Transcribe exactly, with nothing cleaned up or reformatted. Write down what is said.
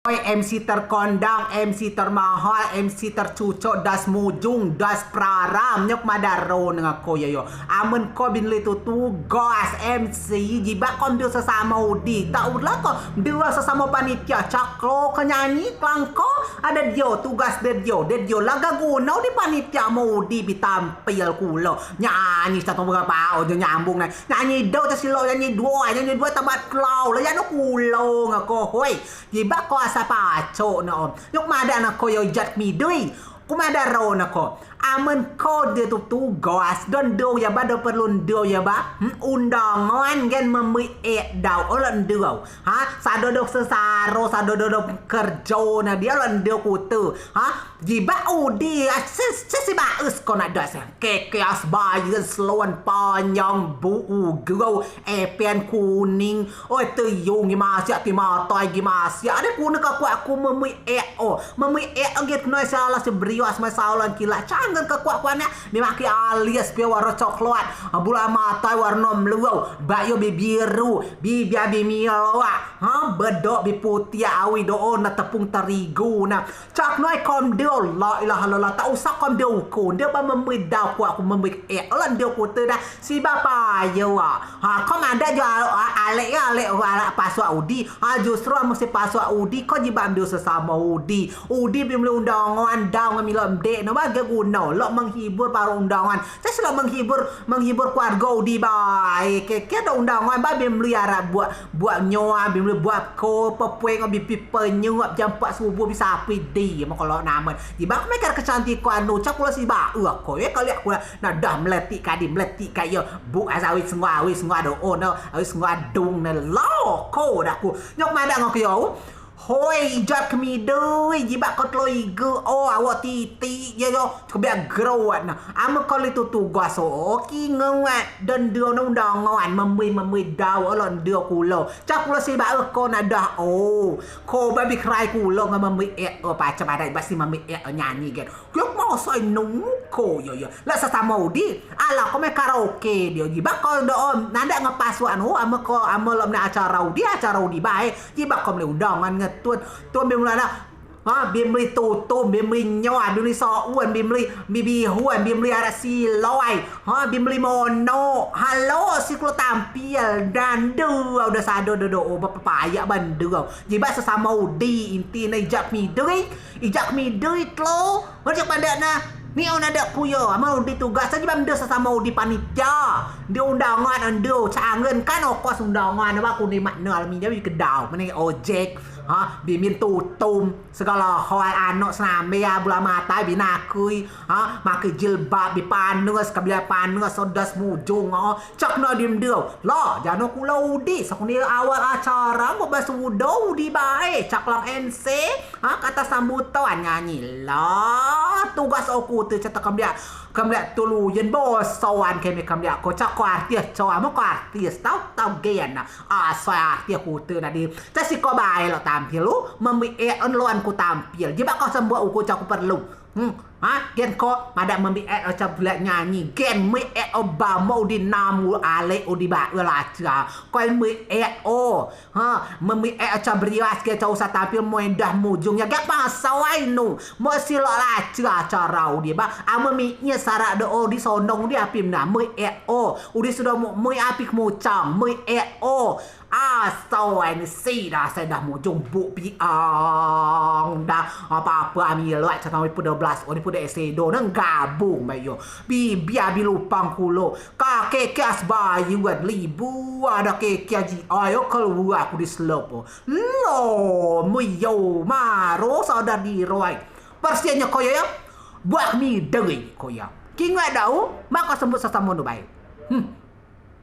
Oi, M C terkondang, M C termahal, M C tercucok, das mujung, das praram, nyok madeak ro ngen ko yo yo. Amen ko bi nelei tugas M C, jibeak ko mdeu sesamo udi. Tak ulah ko mdeu sesamo panitia, cak lo ke nyanyi, kelangko, ade dio tugas de dio, de dio laga guno di panitia mo udi bi tampil kulo. Nyanyi satu berapa o je nyambung ne. Nyanyi do, cak silo nyanyi duo, nyanyi duo tabat klau, lah jano kulo ngen ko, hoi. Jibeak ko asal pacok ne o. Nyok madeak ne ko yo ijat kemidei. Ku madeak ro ne ko. Amen ko de tu tugas, do ndeu yo ba, do perlu ndeu yo ba. Hmm, undangan gen memei ek dau, o lok ndeu. Ha, sado do sesaro, sado do, do kerjo ne dio lok ndeu kute. Ha, jibeak udi, a, si, si, si baes ko nak das. Kekea sebayen selon panjang bu ugau, epen kuning. Oi, teyung gi masiak, ti matai gi masiak. Ade kune kekuak ku memei ek o. Memei ek o git noi salah si berios mai salan kilak. Cangen kekuak ku anak. Bi makei alis pia warna coklat. Bula matai warna meluau. Bak yo bi biru. Bibia bi miloak. Ha, bedok bi putiak awei do o ne tepung terigu ne. Cak noi ko mdeu, la ilaha illallah, tak usah ko mdeu uku, ndeu ba memei dau kuak ku memei ek, o lok ndeu kute da, si ba payo a. Ha, ko madeak jo a-, a-, alek yo, alek, alek pasuak udi. Ha, justru amen si pasuak udi, ko jibeak mdeu sesamo udi. Udi bi melei undangan, dau ngen milok mdek, no ba ge guno, lok menghibur para undangan. Cak si lok menghibur, menghibur keluargo udi bae. Kekea do undangan ba bi melei arak buak Buak nyoa, bi melei buak ko, pepueng, bi, bi penyuap, jam empat subuh bi sapei di, mako lok namen. Jibeak ko mekar kecantikan nu, cak kulo si baes ko, eh, kaliak kulo, nah dah meletik kadi, meletik kayo, buk asal awei sengoa, awei sengoa do o, no, awei sengoa dung, ne lo, ko dak ku. Nyok madeak ngen ko yo. Hoi, ijat kemidei, jibeak ko telo ige, o, awok titik, je yo. Kebiak geruat ne. Amen ko lei tu tugas o, o, ki ngewat, do ndeu ne undangan, memei, memei dau, o lok ndeu kulo. Cak kulo si baes ko nak dah o. Ko ba bi kerai kulo ngen memei ek o, pacem ade ba si memei ek o nyanyi gen. Kiok mau soi nu ko yo yo. Lok sesamo udi. Alah ko mai karaoke dio. Jibeak ko do o, nadeak ngen pasuak nu, amen ko, amen lok menea acara udi, acara udi bae. Jibeak ko melei undangan ngen tun. Tun bi melei anak. Ha, bi melei tutum, bi melei nyoa, bi melei soun, bi melei, bi bihun, bi melei arak siloi. Ha, bi melei monok. Halo, si kulo tampil. Dan ndeu, udah sado do do o, ba pepayak ba ndeu. Jibeak sesamo udi, inti ne ijat kemidei, ijat kemidei telo. Ojek padeak ne. Ni o nadeak ku yo, amen udi tugas, jibeak mdeu sesamo udi panitia. Ndeu undangan, ndeu cangen kan okos undangan, ba ku ni mak ne alami, bi kedau, mene ojek. Ha, bi min tutum. Segalo hal anok senambe ya, bula matai bi nakei. Ha, makei jilbab bi panes, kebiak panes, o das mujung, o. Cak ne di mdeu. Lah, jano kulo udi, sekuni awal acara, mok ba sudo udi bae. Cak lang M C, ha, kata sambutan nyanyi. Lah, tugas o kute cak kebiak, kebiak tuluyen bosoan keme kebiak ko. Cak ko artis, coa mok ko artis, tau, tau gen. Asai artis kute ne di. Cak si ko bae lok tampil lu, memei ek o lok ku tampil. Jibeak ko sembuak uku cak ku perlu. Hmm, ha, gen ko, madeak memei ek o cak bulat nyanyi. Gen mei ek o ba mok udi namu alek udi ba, e, laca. Ko mei ek o. Ha, memei ek o cak berias gen cak usah tampil moi dah mujung yo. Gen pasau ai nu. Mok si lok laca acara udi ba. Amen mik nye sarak do o di sonong udi api mena. Mei ek o. Udi sudo mok mei api kemucang. Mei ek o. Asai ne si dah, asai dah mujung buk piang dah. Apa-apa ami lok cak tau ipu dua belas, o ipu dua S E do neng gabung bae yo. Bibia bi lupang kulo. Kakek kias bayu kan libu ada kek kias ji ayo keluar ku di selop. Lo, muyo, maro saudar di roi. Persiannya koyo ya. Buak mi degei koyo. Kingat dau, mako sembut sesamo nu bae. Hmm.